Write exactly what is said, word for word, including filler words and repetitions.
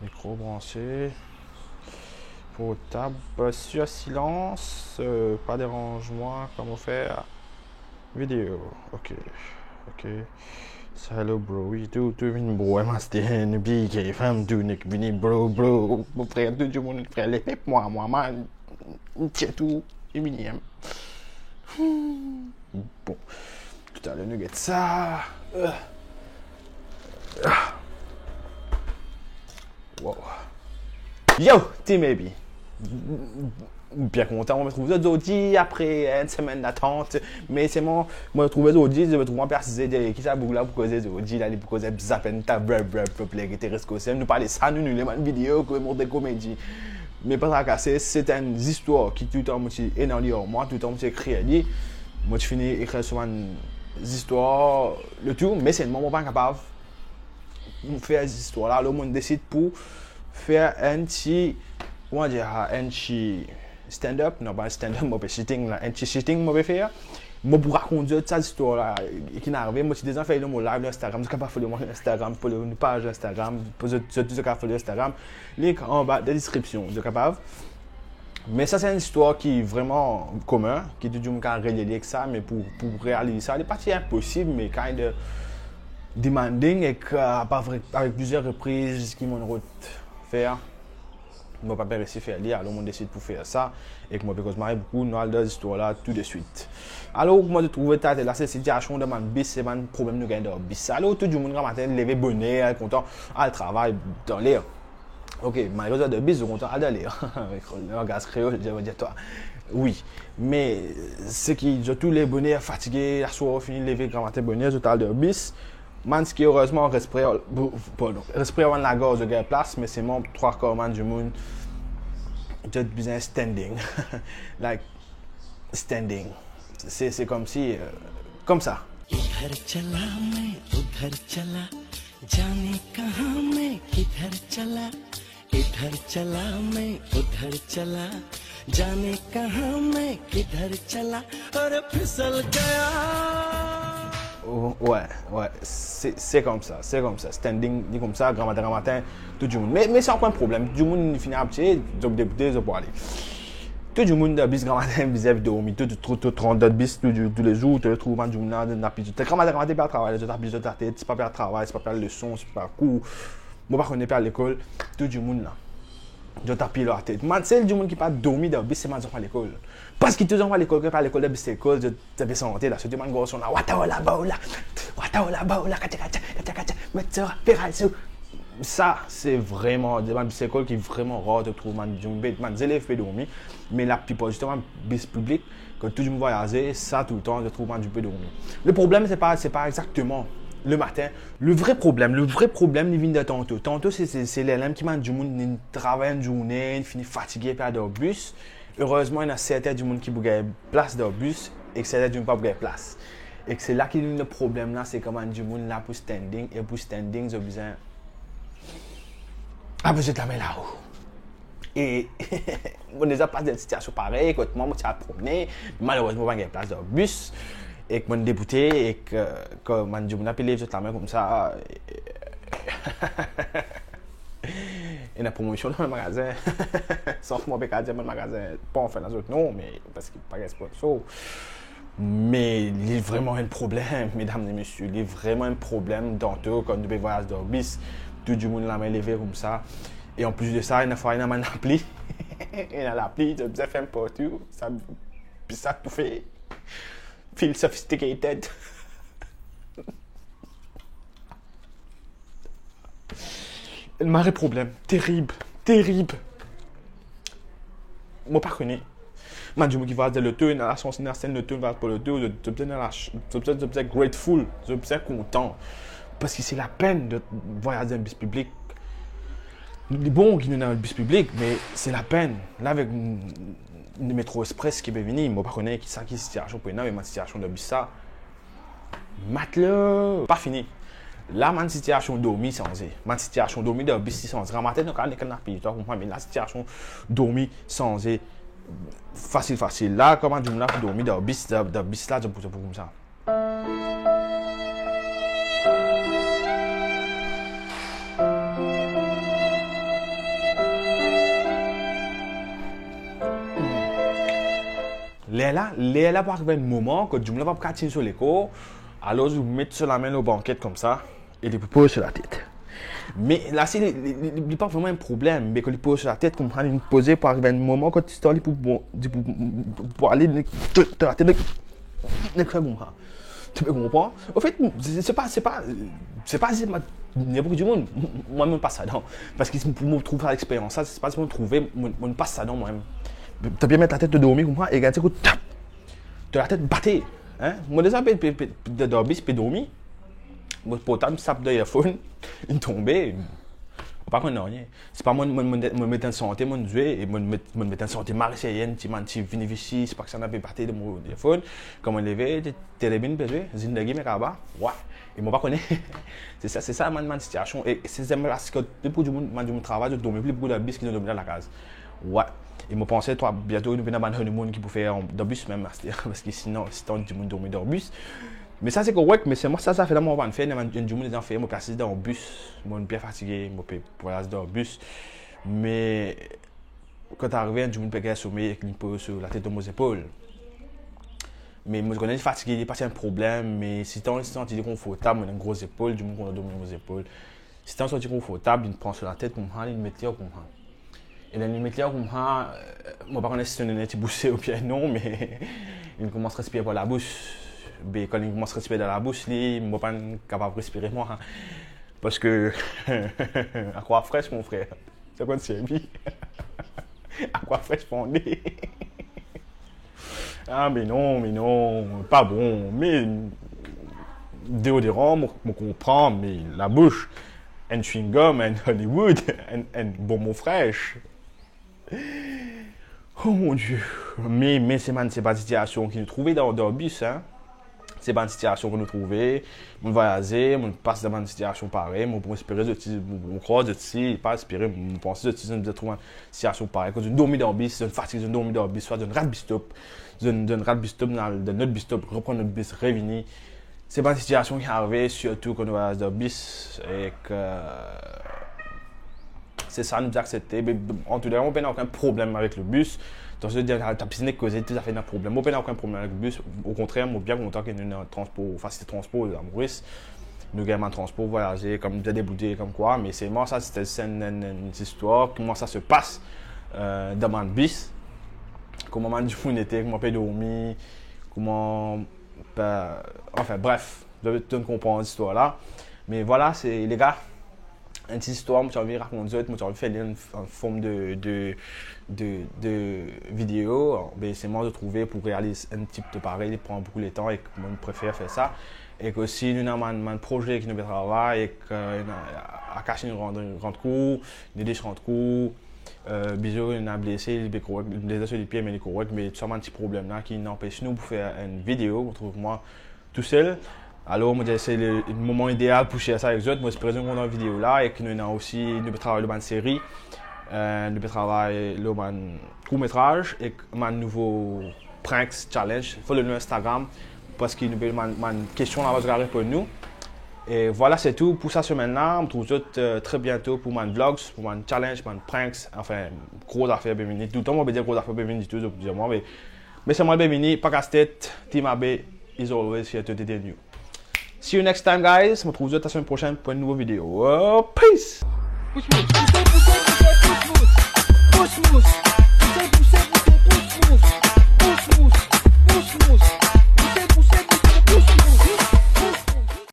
Mikro branse. Portab, euh, sur silence, euh, pa deranz mwa, kouma fer? Video, ok, ok. Sa, hello bro, wi, tou, tou vinn bro, master, nou big, fam, tou, nek vini bro, bro, mo frer, tou dimoun, frer, lepep, mwa, mwa, man, tir tou, Eminem. Hmm. Bon, toutaler nou get sa. Euh. Ah. Wow. Yo, Team A B. Bien kontan mo retrouv zot zordi apre enn semenn datant. Me selman, mo retrouv zot zordi, mo trouv anpe asize, ki sa boug la pou koze zordi la, li pou koze zapen ta brr, brr, brr, brr, ki te res koze. Nou pale sa, nou, nou, le bann video, ki montre komedi. Me pa trakase, se enn zistwar ki toultan mo ti ena li ar mwa, toultan mo ti ekrir li. Mo ti fini ekrir so bann zistwar, le tou, me selman mo pa kapav fer zistwar la, alor mo desid pou fer enn ti, kouma dir, enn ti stand-up, non, pa stand-up, mo pe sitting la, enn ti sitting mo pe fer. Mo pou rakont zot sa zistwar la, ki finn arive, mo ti deza fer li lor mo live lor Instagram, zot kapav follow mwa Instagram, follow nou paz Instagram, zot, zot, zot kapav follow Instagram, link anba dan deskripsion, zot kapav. Me sa se enn istwar ki vreman komin, ki tou dimoun kapav relate ek sa, me pou, pou realiz sa, li pa ti inposib, me kind of demanding, ek, euh, pa vre, avek plizier repriz ki monn rod fer, mo pa pe resi fer li, alor mo desid pou fer sa, ek mo pe koz mari boukou, nou al dan zistwar la tou de swit. Alor, kouma to trouve title la, se sitiasion dan bann bis, se bann problem nou gagn dan bis. Alor, tou dimoun gramatin leve boner, kontan al travay dan ler. Ok, malgre zot dan bis, zot kontan al dan ler. Langaz kreol, je veux dire toi. Wi. Me seki zot tou leve boner, fatige, laswar fini leve gramatin boner, zot al dan bis. Bann seki erezman respire, pardon, respire bann lagorz, zot gagn plas, me selman trwa kar bann dimoun, zot bizin standing. Like, standing. Se, se koumsi, euh, koumsa. इधर चला मैं उधर चला, जाने कहाँ मैं किधर चला, इधर चला मैं उधर चला, जाने कहाँ मैं किधर चला, और फिसल गया. Oh, ouais, ouais, se, se koumsa, se koumsa. Standing, li koumsa, gramatin, gramatin, tou dimoun. Me, me sa pa enn problem. Tou dimoun finn abitie, zot deboute, zot pou ale. Tou dimoun dan bis gramatin bizin dormi, tou, tou, tou, tou rant dan bis tou, tou, toulezour, to trouv bann dimoun la, dan lapli, tou, gramatin, gramatin pe al travay, zot abiye zot latet, se pa pe al travay, se pa pe al leson, se pa kour, mo pa kone, pe al lekol, tou dimoun la, zot lapli lor latet. Bann sel dimoun ki pa dormi dan bis, se bann zanfan lekol. Paski tou zanfan lekol, ki pa al lekol, dan bis lekol, zot, zot pe sante la, sirtou bann garson la, wata laba la, wata laba la, katya, katya, katya, katya, met sa, feray sou. Sa, se vreman, dan bann bis lekol ki vreman rar to trouv bann dimoun pe, bann zelev pe dormi, me laplipar, zisteman, bis piblik, kan tou dimoun vwayaze, sa toultan, to trouv bann dimoun pe dormi. Le problem, se pa, se pa exakteman le matin. Le vre problem, le vre problem, li vinn dan tanto. Tanto, se, se, se ler mem ki bann dimoun, li travay enn zourne, li fini fatige, pe al dan bis. Erezman, ena sertin dimoun ki pou gagn plas dan bis, ek sertin dimoun pa pou gagn plas. Ek se la ki vinn le problem la, se kouma dimoun la pou standing, e pou standing, zot bizin, ah, zet lame lao. E mo deza pas dan enn sitiasion parey, kot mwa, mo ti al promne, malerezman, pa gagn plas dan bis, ek mo deboute, ek, euh, kan bann dimoun la pe lev zot lame koumsa, e, ena promosion dan bann magazin. San mo pe kapav dir bann magazin, pa anfin, lezot non, me paski pa gagn sponsor. Me li vreman enn problem, medam e mesie, li vreman enn problem, tanto kan nou pe vwayaz dan bis, tou dimoun lame leve koumsa. E anplis de sa, ena fwa, ena bann lapli. Ena lapli, to bizin ferm port ou, sa, bis la toufe. Feel sophisticated. Mari problem, terib, terib. Mo pa kone. Bann dimoun ki vwayaz dan loto, ena lasans, ena enn loto, vwayaz par loto, zot, zot bizin ena la ch-, zot bizin, zot bizin grateful, zot bizin kontan. Paski se lapenn de vwayaz dan bis piblik. Li bon ki nou ena bis piblik, me se lapenn. La, avek, mm, Metro Express ki pe vini, mo pa kone ki sa, ki sitiasion pou ena, me bann sitiasion dan bis sa, matla pa fini. La, bann sitiasion dormi sanze. Bann sitiasion dormi dan bis li sanze. Gramatin, nou kapav lekal napi, to konpran, me la, sitiasion dormi sanze fasil, fasil. La, kouma dimoun la pou dormi dan bis, dan, dan bis la, zot pou, zot pou koumsa. Lerla, lerla pou ariv enn moman kot dimoun la pa pou kapav tini so lekor, alor ou met so lame lor banket koumsa, e li pou poz so latet. Me la, se li, li, li, li pa vreman enn problem, me kan li poz so latet koumsa, li poze pou ariv enn moman kot listwar li pou, bon, li pou, pou ale, li, to, to latet, li, li fer koumsa. To pe konpran? Anfet, se, se pa, se pa, se pa zis ma, ninport ki dimoun. Mwa, mo pas ladan. Parski pou mo trouv sa lexperyans la, se pa zis mo trouve, mo, mo pas ladan mwa mem. To bien met latet, to dormi koumsa, e gagn enn kou, tap! To latet bate, hein? Mo deza pe, pe, pe, dan, dan bis, pe dormi. Mo portab sap dan earphone, li tonbe. Mo pa konn nanye. Se pa mo, mo, mo, mo met enn sante, mo zwe, e mo met, mo met enn sante marseillaise, ti bann ti Vini Vici, se pa ki sa, inn pe bate dan mo telefon. Kan mo leve, te, Telebin pe zwe, Zindagi Merhaba, wa. E mo pa kone. Se sa, se sa bann, bann sitiasion. E se, se, parski depi dimoun, bann dimoun travay, zot dormi pli boukou dan bis ki zot dormi dan lakaz. Wa. E mo panse, twa, biento, nou pena bann honeymoon ki pou fer an, dan bis mem, aster, parski sinon, sitan dimoun dormi dan bis. Me sa, se korek, me selman sa, zafer la, mo pa fer, ena bann dimoun, li fer, mo pe asiz dan bis, mo bien fatige, mo pe vwayaz dan bis. Me kan arive, enn dimoun pe gagn somey ek li poz so latet lor mo zepol. Me mo kone li fatige, li pa ti enn problem, me sitan, sitan ti konfortab, mo ena enn gro zepol, dimoun kontan dormi lor mo zepol. Sitan, sitan ti konfortab, li pran so latet koumsa, li met li koumsa. E ler li met li koumsa, eh, mo pa kone si so nene ti bouse oubien non, me li koumans respire par labous. Be kan li koumans respire dan labous li, mo pa kapav respire mwa. Parski, aquafresh, mon frère. Sa konn servi. Aquafresh fondé. Ah, me non, me non, pa bon. Me deodoran, mo, mo konpran, me labous, enn chewing-gum, enn Hollywood, enn, enn bonbon fresh. Oh mon Dieu. Me, me se bann, se bann sitiasion ki nou trouve dan, dan bis, hein. Se bann sitiasion ki nou trouve, mo vwayaze, mo pas dan bann sitiasion parey, mo, mo espere zot ti, mo, mo krwar zot ti, pa espere, mo panse zot ti, zot ti trouv bann sitiasion parey, kot zot dormi dan bis, zot fatige, zot dormi dan bis, swa zot rat bis stop, zot, zot rat bis stop, al dan lot bis stop, repran lot bis, revini. Se bann sitiasion ki arive, sirtou kan nou vwayaz dan bis, ek se sa nou bizin aksepte. Me, antouka, mo pena okenn problem avek le bis. Donk, se dir, ta, ta bizin koze, tou zafer ena problem. Mo pena okenn problem avek le bis. Okontrer, mo bien kontan ki nou ena transpor, fasilite transpor la Moris. Nou gagn bann transpor, vwayaze, kom bien debourde, kom kwa. Me selman sa, se, se enn, enn, enn listwar, kouma sa se pas, euh, dan bann bis. Kouma bann dimoun ete, kouma pe dormi, kouma, pa, anfin, bref, zot, zot konpran listwar la. Me vwala, se, lega, enn ti listwar mo ti anvi rakont zot, mo ti anvi fer li an, an form de, de, de, de video, be selman zot trouve pou realiz enn tip de parey, li pran boukou letan ek mo prefer fer sa. Ek osi, nou ena bann, bann proze ki nou pe travay, ek, euh, ena, Akash inn rant, rant kour, Nidish rant kour, euh, Bizo ena blese, li pe korek, li blese so lipie, me li korek, me tou sa bann ti problem la ki inn anpes nou pou fer enn video, mo trouv mwa tousel. Alor, mo dir, se le moman ideal pou share sa avek zot. Mo espere zot kontan video la, ek nou ena osi, nou pe travay lor bann seri, euh, nou pe travay lor bann kourmetraz, ek bann nouvo pranks, challenge. Follow nou Instagram, parski nou pe bann, bann kestion laba, zot kapav reponn nou. E vwala, se tou pou sa semenn la. Mo trouv zot, euh, tre biento pou bann vlogs, pou bann challenge, bann pranks, anfin, gro zafer pe vini. Toultan mo pe dir gro zafer pe vini tou, zot pou dir mwa, me, me selman pe vini, pa kas tet, Team Abe is always here to entertain you. See you next time, guys. Mo trouv zot lasemenn prosenn pou enn nouvo video. Oh, peace!